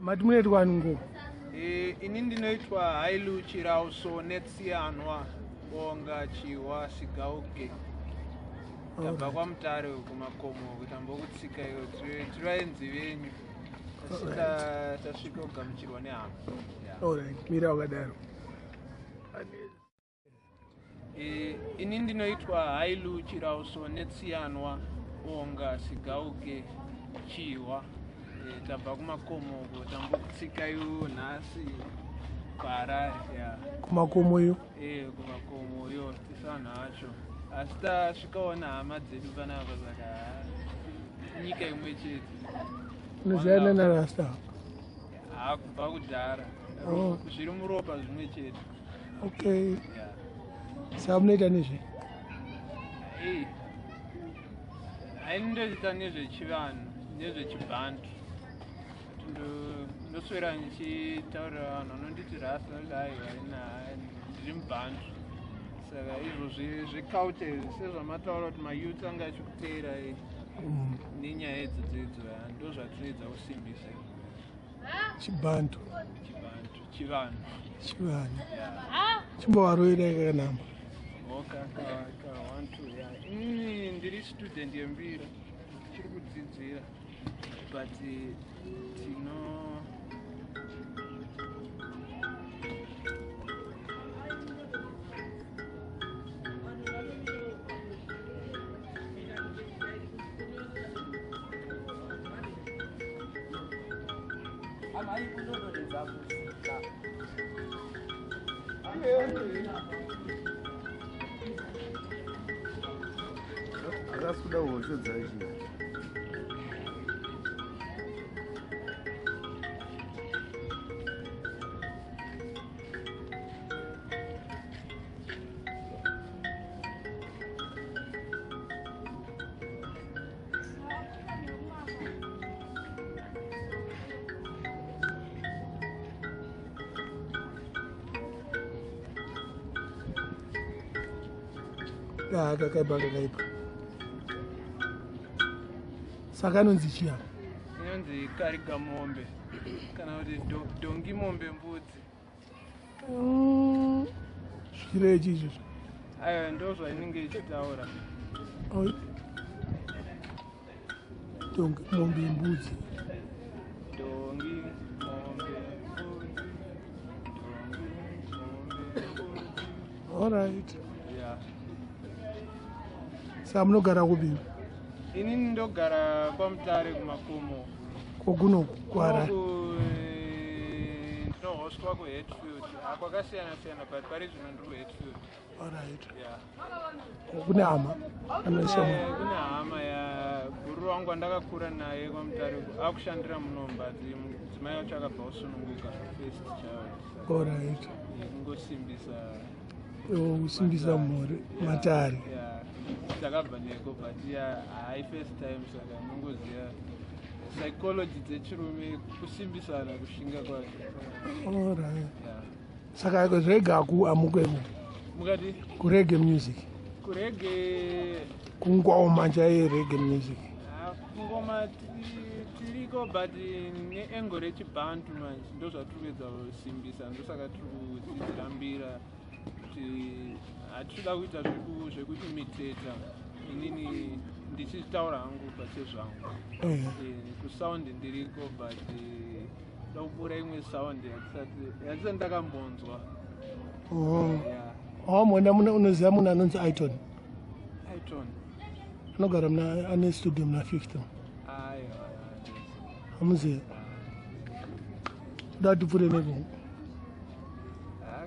Mati munoitwa ani ngoma? Ini ndinoitwa Hailu Chirauso Netsianwa Bonga Chiwa Sigauke. Tabva kwaMutare kumakomo kutamba kutsika iyo tiri vaenzi venyu. Asi tasvika kugamuchirwa nehama. Alright, mira wakadaro. Ini ndinoitwa Hailu Chirauso Netsianwa Bonga Sigauke Chiwa. Tabva kumakomo uko tambokutsika iyo nhasi kuHarare. Yeah. Kumakomo iyo? Kumakomo iyo tisanhu acho. Asi tasvikawo nehama dzedu panapa saka nyika imwe chete. Unoziyana naRasta? Ha, kubva kudhara. Oh. Zviri muropa zvimwe chete. Okay. Yeah. Saka munoita nezve? Haini ndoita nezvechivanhu, nezvechibhantu. Ndoswera ndichitaurira vanhu vanonditi Rasta, ndoti aiwa ndiri mubhantu. Saka izvo zveculture izvi sezvamataura kuti mayouth anga achikuteera nenyaya idzodzo idzo, ndozvatinoedza kusimbisa. Chibhantu. Chibhantu, chivanhu. Chivanhu. Yeah. Chimbovaroverai kakanamba. Okay, ka 1 2 yeah. Inini ndiri student yembira. Chiri kudzidzira. But tino Akasi kuda hosho dzacho. Kakaipa kakaipa. Saka anonzi chiya? Inonzi kariga mombe kana kuti dongi mombe mbudzi. Zvirechi izvozvo? Aiwa, ndo zvainenge ichitaura. Dongi mombe mbudzi. Dongi mombe mbudzi. Dongi mombe mbudzi. Alright. Yeah. Saka munogara kupi? Inini ndogara kwaMutare kumakomo. Kokuno kuHarare? Ndinohostwa kuHatfield. Kwakasiyana siyana but pari zvino ndiri kuHatfield. Alright. Yeah. Kune hama? Kune hama ya guru wangu andakakura naye kwaMutare akushandira muno but mudzimai wacho akabva kusununguka first child. Alright. Kungosimbisa kusimbisa mhuri matare. Yeah. Takabva neko but yeah, hai first time saka mungoziva psychology dzechirume kusimbisana kushinga kwacho. Alright. Yeah. Saka reggae amukwemo? Mukati? Kureggae music. Kureggae kungoma chaiye reggae music. Kungoma tiriko but neangle rechibhantu manje ndozvatiri kuedza kusimbisa, ndosaka tiri kudzidzira mbira kuti hatitoda kuita zvekuimitata. Inini ndichitaura hangu pachezvangu. Kusound ndiriko but da kupfuura imwe sound yatisati ndakambonzwa. Yeah. Wamboenda unoziva munhu anonzi Iton? Iton. Anogara muna ane studio muna 5th. Aiwa. Hamuziva? Toda kuti tipfuure neko.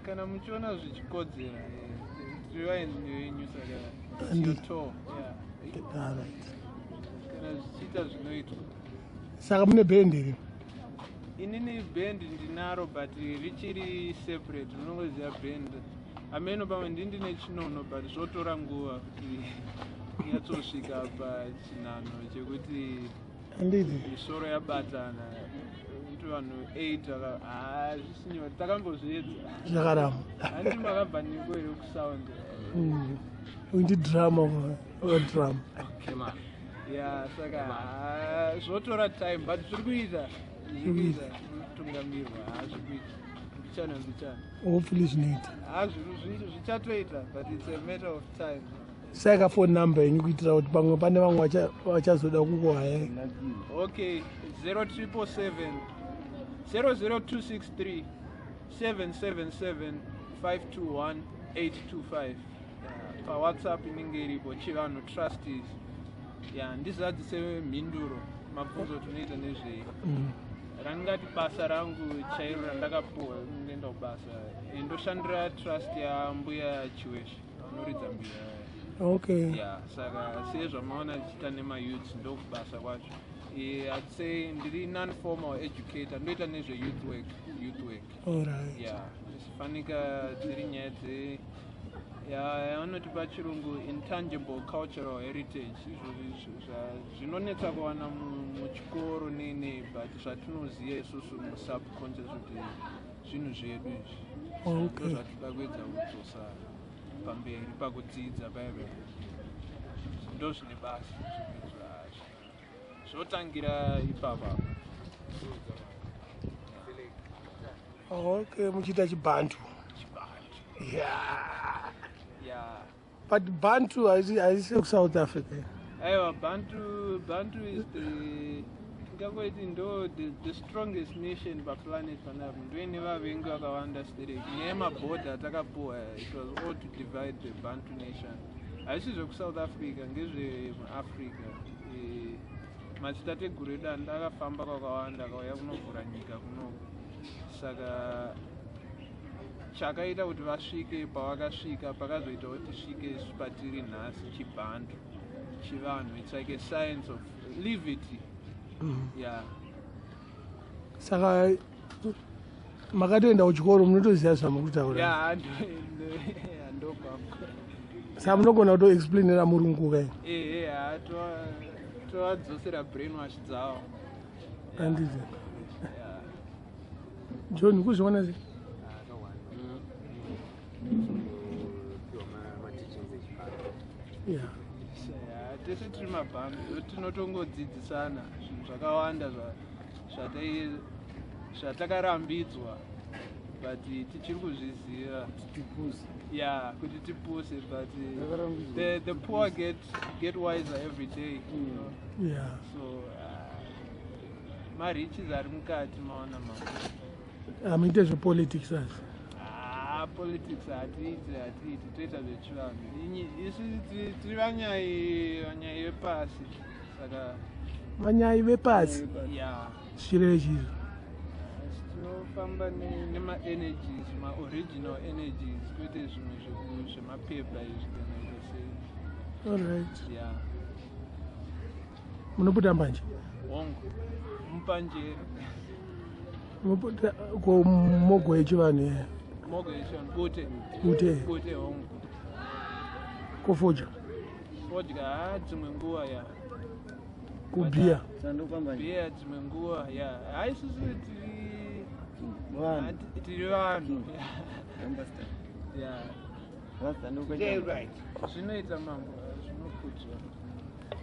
Kana muchiona zvichikodzera tiri vaenzi venyu saka Andi. to yeah. Alright. Kana zvichiita zvinoitwa. Saka mune bhendi here? Inini band ndinaro but richiri separate. Unongoziva band ameno pamwe ndindine chinono but zvotora nguva kuti inyatsosvika pachinhanho chekuti Handiti. Misoro yabatana kuti vanhu 8 hazvisi nyore, takambozviedza. Zvakaramba. Handi makabva neko here kusound? Undi drama drama. Ya, saka zvotora time but zviri kuita. Zvikuita kutungamirwa, hazvikuita mbichana mbichana. Hopefully zvinoita. Ha, zvichatoita, but it's a matter of time. Saka phone number yenyu, kuitira kuti pamwe pane vamwe vachazoda kukuhayai. Okay, 0777 00263 777 521 825. PaWhatsApp inenge iripo, Chivanhu Trustees. Ya, ndizadzise mhinduro mabvunzo tinoita nezvei. Rangati basa rangu chairo randakapuwa, ndinoenda kubasa. Ndoshandira trust yaMbuya Chiweshe, vanoridza mbira. Ya, saka sezvamaona tichiita nemayouths, ndokubasa kwacho. I'd say ndiri non-formal educator, ndoita nezveyouth work, youth work. Ya, fanika dziri nyaya dze yavanoti pachirungu intangible cultural heritage, izvozvi zvinonetsa kuwana muchikoro nei, but zvatinoziva isusu musubconscious kuti zvinhu zvedu izvi. Ndozvatinoda kuedza kudzosa pamberi pakudzidza paipa, ndo zvine basa zvotangira ipapa. Okay, muchiita chibantu. Chibantu. Yeah. Ya. But Bantu haisi kuSouth Africa? Aiwa, Bantu is the, tingangoiti ndo the strongest nation paplanet panapa. Ndoine vavengi vakawanda stereki. Nyaya yemabhodha atakapuwa, it was all to divide the Bantu nation. Haisi zvekuSouth Africa, ngezvemuAfrica. Madzitateguru edu anda akafamba kwakawanda, akauya kunovhura nyika kunoku. Saka chakaita kuti vasvike pavakasvika, pakazoita kuti tisvike isu patiri nhasi, chibhantu, chivanhu. It's like a science of livity. Yeah. Saka makatoenda kuchikoro, munotoziva zvamuri kutaura? Ya, ndokwangu. Saka munogona kutoexplainera murungu kai? Ehe, ha, tovadzosera brainwash dzavo. Handiti? Yeah. John, kuzviona sei? Piwa mateachings echibhantu. Ya, tese tiri mabhantu, tinotongodzidzisana zvinhu zvakawanda zvatakarambidzwa, but tichiri kuzviziva. Tipuse. Ya, kuti tipuse, but Takarambidzwa. the poor get wiser every day. So mariches ari mukati, maona ma. Hamuite zvepolitics asi? Ah, politics hatiiti, hatiiti, toita zvechivanhu. Isu tiri vanyai vepasi, saka. Vanyai vepasi? Ya. Zvichireve chizvo? Tinofamba nemaenergies, maoriginal energies, kwete zvimwe zvemapepa izvi kana ita sei. Allright. Ya. Munoputa mbanje? Hongu, mupanjeri. Munoputa ko mogo yechivanhu ye? Mogo yechivanhu, bute. Bute. Bute, hongu. Kofodya? Fodya, ha, dzimwe nguva, ya. Kubhiya? Sandofamba. Bhiya dzimwe nguva, ya. Hai, isusu tiri Vanhu. Tiri vanhu. Understand. Ya. Rasta. Stay right. Zvinoita mambo, zvinokudzwa.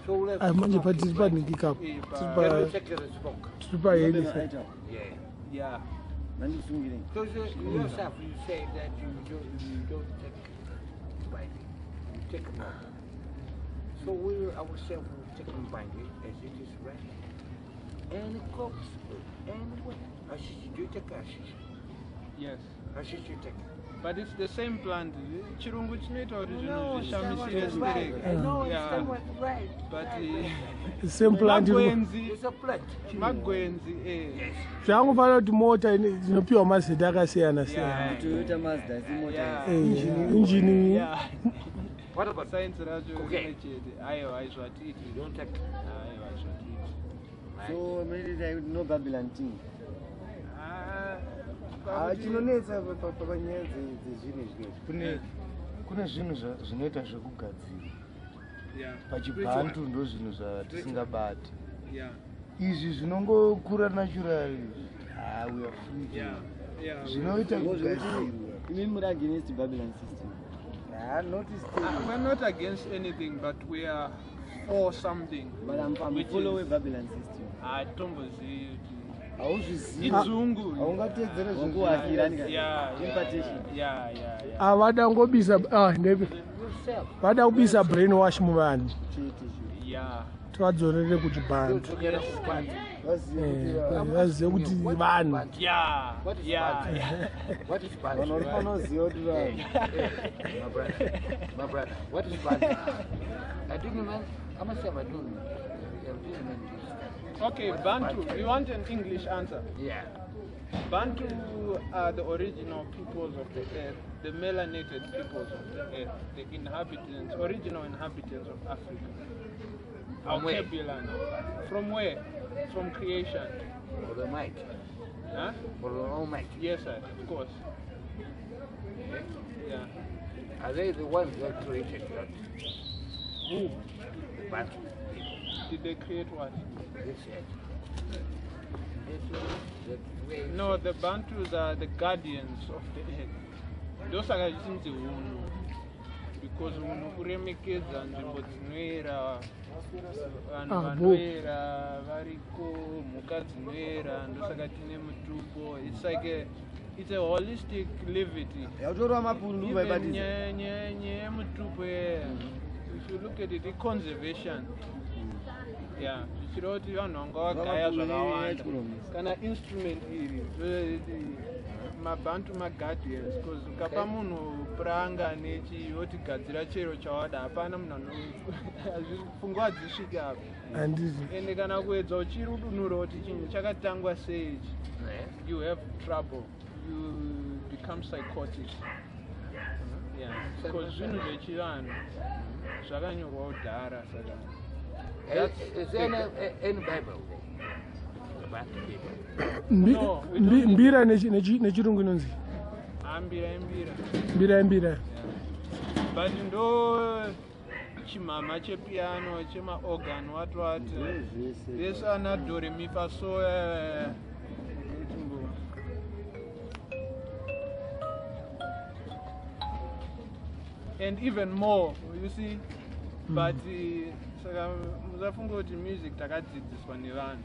So let's Ai, manje patiri panhingi kapo. Eh, Let me take the smoke. Tiri pahelisa. Yeah. Ya. Mandisungire. So yourself, you say that you don't take binding, you take more. So we ourselves will take binding as it is right. Any crops, anywhere. Hashish, do you take hashish? Yes. Hashish you take. But it's the same plant. Chirungu chinoita kuti zvinhu No, it's zvishamisire somewhat right. stereki. No, it's Yeah. somewhat right. But right. Same plant. Magwenzi. It's a plant. Magwenzi, eh. Yes. Zvangofanira kuti mota dzinopiwa mazita akasiyana siyana. Yeah. Toyota, Mazda, simota. Yeah. Injini. Yeah. What about Science racho Cocaine? rimwe chete. Aiwa, izvo hatiiti. You don't take. Aiwa, izvo hatiiti. So munoita no Babylon thing? Ah, Ah, chinonetsa panyaya dzezvinhu izvi, kune zvinhu zvinoita zvekugadzirwa. Pachibhantu ndo zvinhu zvatisingabati. Izvi zvinongokura naturally, ah, we are free to- Zvinoita kugadzirwa. Imi muri against Babylon system? Ah, not still. We're not against anything, but we are for something. But I'm Which follow is- Babylon system. Hatombozivi kuti Hauzvizivi. Idzungu. Haungatedzere zvinhu. Wakuwakira nika. Yeah, yeah, Impartation. yeah. Havada ngobisa, ah, ndepi Yourself. vada kubisa brainwash muvanhu. Chete chete. Tivadzorere kuchibhantu. Todzokera kubantu. Vazive kuti Vazive kuti vanhu. What is Bantu? What is vanhu vari Bantu? panoziva kuti vanhu. Hey, my brother, my brother, what is Bantu? I didn't man, I must have I don't, I didn't mean this. Okay, What is Bantu. You want an English answer? Yeah. Bantu are the original peoples of the earth, the melanated peoples of the earth, the inhabitants, original inhabitants of Africa. From where? Alkebulan. From where? From creation. For the might, Huh? for the Almighty. Yes, sir, of course. Yeah. Are they the ones that created that? Who? The Bantu people. Did they create what? This earth. This that way. No, the Bantus are the guardians of the earth. Ndosaka zvichinzi hunhu, because hunhu kuremekedza nzvimbo dzinoera, vanhu Ah, bo. vanoera variko, mhuka dzinoera, ndosaka tine mutupo. It's like it's a holistic livity. Yautorwa mapundu Even vaibatidza. nyaya yemutupo, if you look at it, i-conservation, yeah, zvichireva kuti vanhu vanga vagaya zvakawanda. Kana instrument iri, mabantu maguardians, because ukapa munhu puranga nechi woti gadzira chero chawada, hapana munhu pfungwa hadzisviki apa. Handiti. Ende kana kuedza uchirudunura kuti chinhu chakatangwa sei ichi, you have trouble, you become psychotic, yeah, because zvinhu zvechivanhu zvakanyorwa kudhara, saka Is there any Bible there? The Bantu people. No, we don't. Mbira nechirungu inonzi Ambira imbira. Mbira imbira. But ndo chimhamha chepiano, chemaorgan, what what, Zvese. vese ana do re mi fa so, and even more, you see. But saka musafunga kuti music takadzidziswa nevanhu.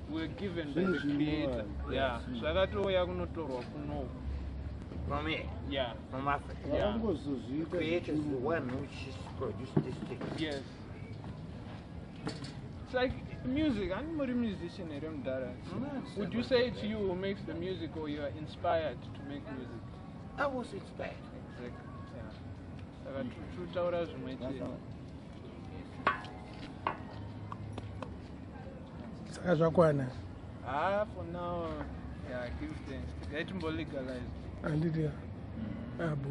We were given by the Zvinhu creator. zvinowanikwa. Yeah, zvakatouya kunotorwa kunoku. From here, from Africa. Yeah. Vakangozozviita. Creator is the one which is produced this thing. Yes. It's like music. I'm not a musician here, Mdara. Would you say it's you who makes the music, or you are inspired to make music? I was inspired. Exactly. Yeah. Saka tutaura zvimwe chete. Saka zvakwana. Ah, for now, yeah, give thanks. Ngaitimbo legalize. Handiti. Abo.